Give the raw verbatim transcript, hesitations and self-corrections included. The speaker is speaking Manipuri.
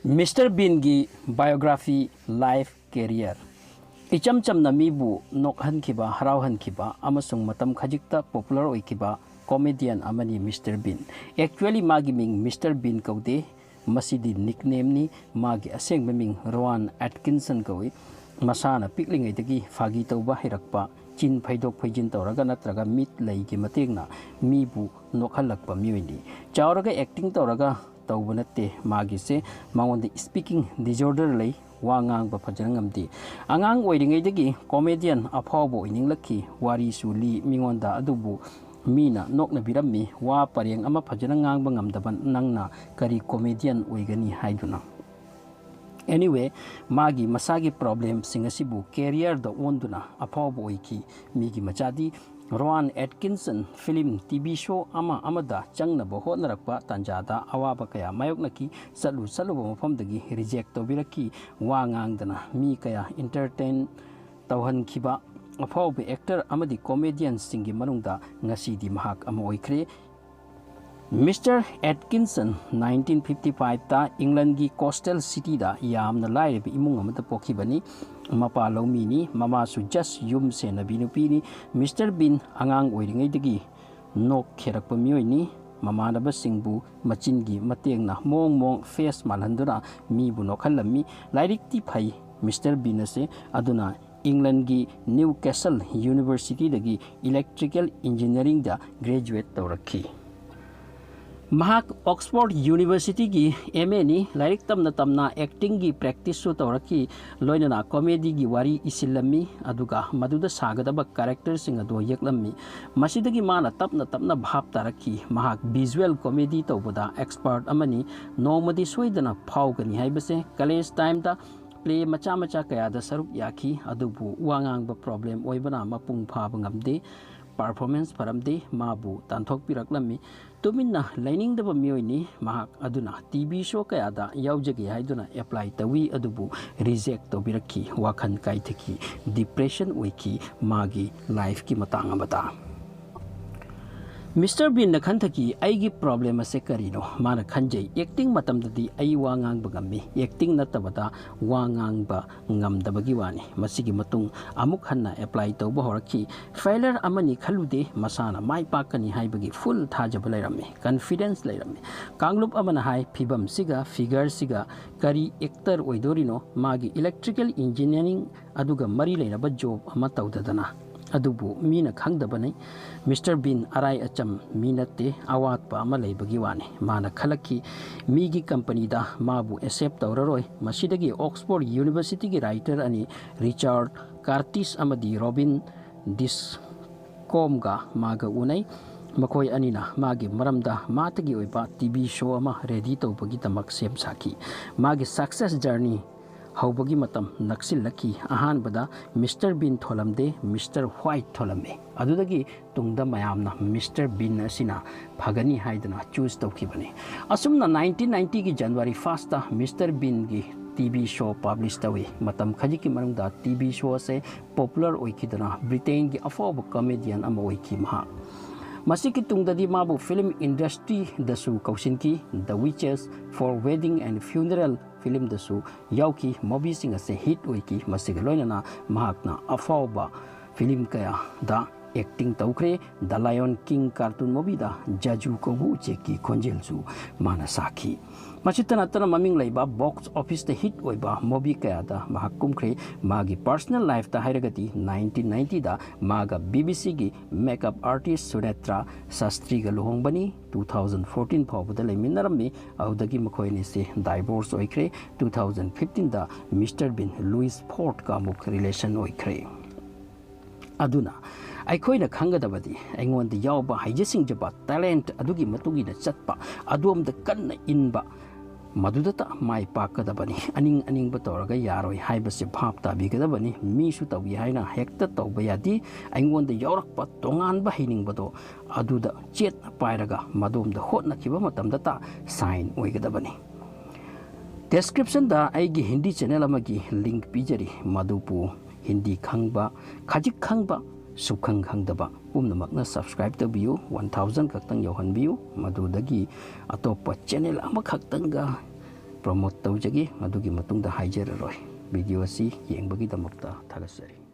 Mister Beanꯒꯤ biography, life, career. ꯏꯆꯝ ꯆꯝꯅ ꯃꯤꯕꯨ ꯅꯣꯛꯍꯟꯈꯤꯕ, ꯍꯔꯥꯎꯍꯟꯈꯤꯕ ꯑꯃꯁꯨꯡ ꯃꯇꯝ ꯈꯖꯤꯛꯇ popular ꯑꯣꯏꯈꯤꯕ comedian ꯑꯃꯅꯤ Mister Bean꯫ Actually ꯃꯥꯒꯤ ꯃꯤꯡ Mister Bean ꯀꯧꯗꯦ, ꯃꯁꯤꯗꯤ nicknameꯅꯤ꯫ ꯃꯥꯒꯤ ꯑꯁꯦꯡꯕ ꯃꯤꯡ Rowan Atkinson ꯀꯧꯏ꯫ ꯃꯁꯥꯅ ꯄꯤꯛꯂꯤꯉꯩꯗꯒꯤ ꯐꯥꯒꯤ ꯇꯧꯕ ꯍꯩꯔꯛꯄ, ꯆꯤꯟ ꯐꯩꯗꯣꯛ ꯐꯩꯖꯤꯟ ꯇꯧꯔꯒ ꯅꯠꯇ꯭ꯔꯒ ꯃꯤꯠ ꯂꯩꯒꯤ ꯃꯇꯦꯡꯅ ꯃꯤꯕꯨ ꯅꯣꯛꯍꯜꯂꯛꯄ ꯃꯤꯑꯣꯏꯅꯤ꯫ ꯆꯥꯎꯔꯒ acting ꯇꯧꯔꯒ ꯇꯧꯕ ꯅꯠꯇꯦ꯫ ꯃꯥꯒꯤꯁꯦ ꯃꯉꯣꯟꯗ speaking disorder ꯂꯩ, ꯋꯥ ꯉꯥꯡꯕ ꯐꯖꯅ ꯉꯝꯗꯦ꯫ ꯑꯉꯥꯡ ꯑꯣꯏꯔꯤꯉꯩꯗꯒꯤ comedian ꯑꯐꯥꯎꯕ ꯑꯣꯏꯅꯤꯡꯂꯛꯈꯤ꯫ ꯋꯥꯔꯤꯁꯨ ꯂꯤ ꯃꯤꯉꯣꯟꯗ, ꯑꯗꯨꯕꯨ ꯃꯤꯅ ꯅꯣꯛꯅꯕꯤꯔꯝꯃꯤ, "ꯋꯥ ꯄꯔꯦꯡ ꯑꯃ ꯐꯖꯅ ꯉꯥꯡꯕ ꯉꯝꯗꯕ ꯅꯪꯅ ꯀꯔꯤ comedian ꯑꯣꯏꯒꯅꯤ?" ꯍꯥꯏꯗꯨꯅ꯫ Anyway, ꯃꯥꯒꯤ ꯃꯁꯥꯒꯤ problemꯁꯤꯡ ꯑꯁꯤꯕꯨ careerꯗ ꯑꯣꯟꯗꯨꯅ ꯑꯐꯥꯎꯕ ꯑꯣꯏꯈꯤ꯫ ꯃꯤꯒꯤ ꯃꯆꯥꯗꯤ Rowan Atkinson film, TV show ꯑꯃ ꯑꯃꯗ ꯆꯪꯅꯕ ꯍꯣꯠꯅꯔꯛꯄ ꯇꯥꯟꯖꯥꯗ ꯑꯋꯥꯕ ꯀꯌꯥ ꯃꯥꯌꯣꯛꯅꯈꯤ꯫ ꯆꯠꯂꯨ ꯆꯠꯂꯨꯕ ꯃꯐꯝꯗꯒꯤ reject ꯇꯧꯕꯤꯔꯛꯈꯤ꯫ ꯋꯥ ꯉꯥꯡꯗꯅ ꯃꯤ ꯀꯌꯥ entertain ꯇꯧꯍꯟꯈꯤꯕ ꯑꯐꯥꯎꯕ actor ꯑꯃꯗꯤ comedianꯁꯤꯡꯒꯤ ꯃꯅꯨꯡꯗ ꯉꯁꯤꯗꯤ ꯃꯍꯥꯛ ꯑꯃ ꯑꯣꯏꯈ꯭ꯔꯦ꯫ Mister Atkinson nineteen fifty fiveꯇ Englandꯒꯤ coastal cityꯗ ꯌꯥꯝꯅ ꯂꯥꯏꯔꯕ ꯏꯃꯨꯡ ꯑꯃꯗ ꯄꯣꯛꯈꯤꯕꯅꯤ꯫ ꯃꯄꯥ ꯂꯧꯃꯤꯅꯤ, ꯃꯃꯥꯁꯨ just ꯌꯨꯝ ꯁꯦꯟꯅꯕꯤ ꯅꯨꯄꯤꯅꯤ꯫ Mister Bean ꯑꯉꯥꯡ ꯑꯣꯏꯔꯤꯉꯩꯗꯒꯤ ꯅꯣꯛꯈꯦꯔꯛꯄ ꯃꯤꯑꯣꯏꯅꯤ꯫ ꯃꯃꯥꯟꯅꯕꯁꯤꯡꯕꯨ ꯃꯆꯤꯟꯒꯤ ꯃꯇꯦꯡꯅ ꯃꯑꯣꯡ ꯃꯑꯣꯡ face ꯃꯥꯜꯍꯟꯗꯨꯅ ꯃꯤꯕꯨ ꯅꯣꯛꯍꯜꯂꯝꯃꯤ꯫ ꯂꯥꯏꯔꯤꯛꯇꯤ ꯐꯩ Mister Bean ꯑꯁꯦ, ꯑꯗꯨꯅ Englandꯒꯤ Newcastle Universityꯗꯒꯤ electrical engineeringꯗ graduate ꯇꯧꯔꯛꯈꯤ꯫ ꯃꯍꯥꯛ Oxford Universityꯒꯤ MAꯅꯤ꯫ ꯂꯥꯏꯔꯤꯛ ꯇꯝꯅ ꯇꯝꯅ actingꯒꯤ practiceꯁꯨ ꯇꯧꯔꯛꯈꯤ, ꯂꯣꯏꯅꯅ comedyꯒꯤ ꯋꯥꯔꯤ ꯏꯁꯤꯜꯂꯝꯃꯤ, ꯑꯗꯨꯒ ꯃꯗꯨꯗ ꯁꯥꯒꯗꯕ characterꯁꯤꯡ ꯑꯗꯨ ꯌꯦꯛꯂꯝꯃꯤ꯫ ꯃꯁꯤꯗꯒꯤ ꯃꯥꯅ ꯇꯞꯅ ꯇꯞꯅ ꯚꯥꯞ ꯇꯥꯔꯛꯈꯤ꯫ ꯃꯍꯥꯛ visual comedy ꯇꯧꯕꯗ expert ꯑꯃꯅꯤ, ꯅꯣꯡꯃꯗꯤ ꯁꯣꯏꯗꯅ ꯐꯥꯎꯒꯅꯤ ꯍꯥꯏꯕꯁꯦ꯫ College timeꯗ play ꯃꯆꯥ ꯃꯆꯥ ꯀꯌꯥꯗ ꯁꯔꯨꯛ ꯌꯥꯈꯤ, ꯑꯗꯨꯕꯨ ꯋꯥ ꯉꯥꯡꯕ problem ꯑꯣꯏꯕꯅ ꯃꯄꯨꯡ ꯐꯥꯕ ꯉꯝꯗꯦ꯫ Performance ꯐꯔꯝꯗꯦ, ꯃꯥꯕꯨ ꯇꯥꯟꯊꯣꯛꯄꯤꯔꯛꯂꯝꯃꯤ꯫ ꯇꯨꯃꯤꯟꯅ ꯂꯩꯅꯤꯡꯗꯕ ꯃꯤꯑꯣꯏꯅꯤ ꯃꯍꯥꯛ, ꯑꯗꯨꯅ TV show ꯀꯌꯥꯗ ꯌꯥꯎꯖꯒꯦ ꯍꯥꯏꯗꯨꯅ apply ꯇꯧꯏ, ꯑꯗꯨꯕꯨ reject ꯇꯧꯕꯤꯔꯛꯈꯤ꯫ ꯋꯥꯈꯜ ꯀꯥꯏꯊꯈꯤ, depression ꯑꯣꯏꯈꯤ ꯃꯥꯒꯤ lifeꯀꯤ ꯃꯇꯥꯡ ꯑꯃꯗ꯫ ꯃꯤꯁꯇꯔ ꯕꯤꯟꯅ ꯈꯟꯊꯈꯤ, "ꯑꯩꯒꯤ ꯄ꯭ꯔꯣꯕ꯭ꯂꯦꯝ ꯑꯁꯦ ꯀꯔꯤꯅꯣ?" ꯃꯥꯅ ꯈꯟꯖꯩ, "ꯑꯦꯛꯇꯤꯡ ꯃꯇꯝꯗꯗꯤ ꯑꯩ ꯋꯥ ꯉꯥꯡꯕ ꯉꯝꯃꯤ, ꯑꯦꯛꯇꯤꯡ ꯅꯠꯇꯕꯗ ꯋꯥ ꯉꯥꯡꯕ ꯉꯝꯗꯕꯒꯤ ꯋꯥꯅꯤ꯫ ꯃꯁꯤꯒꯤ ꯃꯇꯨꯡ ꯑꯃꯨꯛ ꯍꯟꯅ ꯑꯦꯄ꯭ꯂꯥꯏ ꯇꯧꯕ ꯍꯧꯔꯛꯈꯤ꯫ ꯐꯦꯂꯔ ꯑꯃꯅꯤ ꯈꯜꯂꯨꯗꯦ, ꯃꯁꯥꯅ ꯃꯥꯏ ꯄꯥꯛꯀꯅꯤ ꯍꯥꯏꯕꯒꯤ ꯐꯨꯜ ꯊꯥꯖꯕ ꯂꯩꯔꯝꯃꯤ, ꯀꯟꯐꯤꯗꯦꯟꯁ ꯂꯩꯔꯝꯃꯤ"꯫ ꯀꯥꯡꯂꯨꯞ ꯑꯃꯅ ꯍꯥꯏ, "ꯐꯤꯕꯝꯁꯤꯒ, ꯐꯤꯒꯔꯁꯤꯒ ꯀꯔꯤ ꯑꯦꯛꯇꯔ ꯑꯣꯏꯗꯣꯔꯤꯅꯣ? ꯃꯥꯒꯤ ꯏꯂꯦꯛꯇ꯭ꯔꯤꯀꯦꯜ ꯏꯟꯖꯤꯅꯤꯌꯥꯔꯤꯡ ꯑꯗꯨꯒ ꯃꯔꯤ ꯂꯩꯅꯕ ꯖꯣꯕ ꯑꯃ ꯇꯧꯗꯗꯅ"꯫ ꯑꯗꯨꯕꯨ ꯃꯤꯅ ꯈꯪꯗꯕꯅꯤ, ꯃꯤꯁꯇꯔ ꯕꯤꯟ ꯑꯔꯥꯏ ꯑꯆꯝ ꯃꯤ ꯅꯠꯇꯦ, ꯑꯋꯥꯠꯄ ꯑꯃ ꯂꯩꯕꯒꯤ ꯋꯥꯅꯤ꯫ ꯃꯥꯅ ꯈꯜꯂꯛꯈꯤ, ꯃꯤꯒꯤ ꯀꯝꯄꯅꯤꯗ ꯃꯥꯕꯨ ꯑꯦꯛꯁꯦꯞ ꯇꯧꯔꯔꯣꯏ꯫ ꯃꯁꯤꯗꯒꯤ ꯑꯣꯛꯁꯐꯣꯔꯗ ꯌꯨꯅꯤꯚꯔꯁꯤꯇꯤꯒꯤ ꯔꯥꯏꯇꯔ ꯑꯅꯤ, ꯔꯤꯆꯥꯔꯗ ꯀꯥꯔꯇꯤꯁ ꯑꯃꯗꯤ ꯔꯣꯕꯤꯟ ꯗꯤꯁꯀꯣꯝꯒ ꯃꯥꯒ ꯎꯅꯩ꯫ ꯃꯈꯣꯏ ꯑꯅꯤꯅ ꯃꯥꯒꯤ ꯃꯔꯝꯗ ꯃꯥꯇꯒꯤ ꯑꯣꯏꯕ ꯇꯤ ꯚꯤ ꯁꯣ ꯑꯃ ꯔꯦꯗꯤ ꯇꯧꯕꯒꯤꯗꯃꯛ ꯁꯦꯝ ꯁꯥꯈꯤ꯫ ꯃꯥꯒꯤ ꯁꯛꯁꯦꯁ ꯖꯔꯅꯤ ꯍꯧꯕꯒꯤ ꯃꯇꯝ ꯅꯛꯁꯤꯜꯂꯛꯈꯤ꯫ ꯑꯍꯥꯟꯕꯗ ꯃꯤꯁꯇꯔ ꯕꯤꯟ ꯊꯣꯜꯂꯝꯗꯦ, ꯃꯤꯁꯇꯔ ꯋꯥꯏꯠ ꯊꯣꯜꯂꯝꯃꯤ꯫ ꯑꯗꯨꯗꯒꯤ ꯇꯨꯡꯗ ꯃꯌꯥꯝꯅ ꯃꯤꯁꯇꯔ ꯕꯤꯟ ꯑꯁꯤꯅ ꯐꯒꯅꯤ ꯍꯥꯏꯗꯨꯅ ꯆꯨꯁ ꯇꯧꯈꯤꯕꯅꯤ꯫ ꯑꯁꯨꯝꯅ ꯅꯥꯏꯟꯇꯤꯟ ꯅꯥꯏꯟꯇꯤꯒꯤ ꯖꯅꯋꯥꯔꯤ ꯐꯥꯔꯁꯇ ꯃꯤꯁꯇꯔ ꯕꯤꯟꯒꯤ ꯇꯤ ꯚꯤ ꯁꯣ ꯄꯕ꯭ꯂꯤꯁ ꯇꯧꯏ꯫ ꯃꯇꯝ ꯈꯖꯤꯛꯀꯤ ꯃꯅꯨꯡꯗ ꯇꯤ ꯚꯤ ꯁꯣ ꯑꯁꯦ ꯄꯣꯄꯨꯂꯔ ꯑꯣꯏꯈꯤꯗꯨꯅ ꯕ꯭ꯔꯤꯇꯦꯟꯒꯤ ꯑꯐꯥꯎꯕ ꯀꯃꯦꯗꯤꯌꯟ ꯑꯃ ꯑꯣꯏꯈꯤ ꯃꯍꯥꯛ꯫ ꯃꯁꯤꯒꯤ ꯇꯨꯡꯗꯁꯨ ꯃꯥꯕꯨ ꯐꯤꯂꯝ ꯏꯟꯗꯁꯇ꯭ꯔꯤꯗꯁꯨ ꯀꯧꯁꯤꯟꯈꯤ꯫ The Witches, For Wedding and Funeral ꯐꯤꯂꯝꯗꯁꯨ ꯌꯥꯎꯈꯤ꯫ ꯃꯨꯚꯤꯁꯤꯡ ꯑꯁꯦ ꯍꯤꯠ ꯑꯣꯏꯈꯤ꯫ ꯃꯁꯤꯒ ꯂꯣꯏꯅꯅ ꯃꯍꯥꯛꯅ ꯑꯐꯥꯎꯕ ꯐꯤꯂꯝ ꯀꯌꯥꯗ ꯑꯦꯛꯇꯤꯡ ꯇꯧꯈ꯭ꯔꯦ꯫ The Lion King ꯀꯥꯔꯇꯨꯟ ꯃꯨꯚꯤꯗ ꯖꯥꯖꯨ ꯀꯧꯕ ꯎꯆꯦꯛꯀꯤ ꯈꯣꯟꯖꯦꯜꯁꯨ ꯃꯥꯅ ꯁꯥꯈꯤ꯫ ꯃꯁꯤꯇ ꯅꯠꯇꯅ ꯃꯃꯤꯡ ꯂꯩꯕ ꯕꯣꯛꯁ ꯑꯣꯐꯤꯁꯇ ꯍꯤꯠ ꯑꯣꯏꯕ ꯃꯨꯚꯤ ꯀꯌꯥꯗ ꯃꯍꯥꯛ ꯀꯨꯝꯈ꯭ꯔꯦ꯫ ꯃꯥꯒꯤ ꯄꯔꯁꯅꯦꯜ ꯂꯥꯏꯐꯇ ꯍꯥꯏꯔꯒꯗꯤ ꯅꯥꯏꯟꯇꯤꯟ ꯅꯥꯏꯟꯇꯤꯗ ꯃꯥꯒ ꯕꯤ ꯕꯤ ꯁꯤꯒꯤ ꯃꯦꯀꯞ ꯑꯥꯔꯇꯤꯁ ꯁꯨꯅꯦꯇ꯭ꯔꯥ ꯁꯥꯁꯇ꯭ꯔꯤꯒ ꯂꯨꯍꯣꯡꯕꯅꯤ꯫ ꯇꯨ ꯊꯥꯎꯖꯟ ꯐꯣꯔꯇꯤꯟ ꯐꯥꯎꯕꯗ ꯂꯩꯃꯤꯟꯅꯔꯝꯃꯤ꯫ ꯑꯗꯨꯗꯒꯤ ꯃꯈꯣꯏ ꯑꯅꯤꯁꯦ ꯗꯥꯏꯚꯣꯔꯁ ꯑꯣꯏꯈ꯭ꯔꯦ꯫ ꯇꯨ ꯊꯥꯎꯖꯟ ꯐꯤꯐꯇꯤꯟꯗ ꯃꯤꯁꯇꯔ ꯕꯤꯟ ꯂꯨꯏꯁ ꯐꯣꯔꯗꯀ ꯑꯃꯨꯛ ꯔꯤꯂꯦꯁꯟ ꯑꯣꯏꯈ꯭ꯔꯦ꯫ ꯑꯗꯨꯅ ꯑꯩꯈꯣꯏꯅ ꯈꯪꯒꯗꯕꯗꯤ, ꯑꯩꯉꯣꯟꯗ ꯌꯥꯎꯕ ꯍꯩꯖ ꯁꯤꯡꯖꯕ, ꯇꯦꯂꯦꯟꯠ ꯑꯗꯨꯒꯤ ꯃꯇꯨꯡ ꯏꯟꯅ ꯆꯠꯄ, ꯑꯗꯣꯝꯗ ꯀꯟꯅ ꯏꯟꯕ, ꯃꯗꯨꯗꯇ ꯃꯥꯏ ꯄꯥꯛꯀꯗꯕꯅꯤ꯫ ꯑꯅꯤꯡ ꯑꯅꯤꯡꯕ ꯇꯧꯔꯒ ꯌꯥꯔꯣꯏ ꯍꯥꯏꯕꯁꯤ ꯚꯥꯞ ꯇꯥꯕꯤꯒꯗꯕꯅꯤ꯫ ꯃꯤꯁꯨ ꯇꯧꯏ ꯍꯥꯏꯅ ꯍꯦꯛꯇ ꯇꯧꯕ ꯌꯥꯗꯦ꯫ ꯑꯩꯉꯣꯟꯗ ꯌꯥꯎꯔꯛꯄ ꯇꯣꯉꯥꯟꯕ ꯍꯩꯅꯤꯡꯕꯗꯣ ꯑꯗꯨꯗ ꯆꯦꯠꯅ ꯄꯥꯏꯔꯒ ꯃꯗꯣꯝꯗ ꯍꯣꯠꯅꯈꯤꯕ ꯃꯇꯝꯗꯇ ꯁꯥꯏꯟ ꯑꯣꯏꯒꯗꯕꯅꯤ꯫ ꯗꯦꯁꯀ꯭ꯔꯤꯞꯁꯟꯗ ꯑꯩꯒꯤ ꯍꯤꯟꯗꯤ ꯆꯦꯅꯦꯜ ꯑꯃꯒꯤ ꯂꯤꯡꯛ ꯄꯤꯖꯔꯤ, ꯃꯗꯨꯕꯨ ꯍꯤꯟꯗꯤ ꯈꯪꯕ, ꯈꯖꯤꯛ ꯈꯪꯕ, ꯁꯨꯈꯪ ꯈꯪꯗꯕ ꯄꯨꯝꯅꯃꯛꯅ subscribe ꯇꯧꯕꯤꯌꯨ, one thousand ꯈꯛꯇꯪ ꯌꯧꯍꯟꯕꯤꯌꯨ, ꯃꯗꯨꯗꯒꯤ ꯑꯇꯣꯞꯄ channel ꯑꯃꯈꯛꯇꯪꯒ promote ꯇꯧꯖꯒꯦ, ꯃꯗꯨꯒꯤ ꯃꯇꯨꯡꯗ ꯍꯥꯏꯖꯔꯔꯣꯏ꯫ Video ꯑꯁꯤ ꯌꯦꯡꯕꯒꯤꯗꯃꯛꯇ ꯊꯥꯒꯠꯆꯔꯤ꯫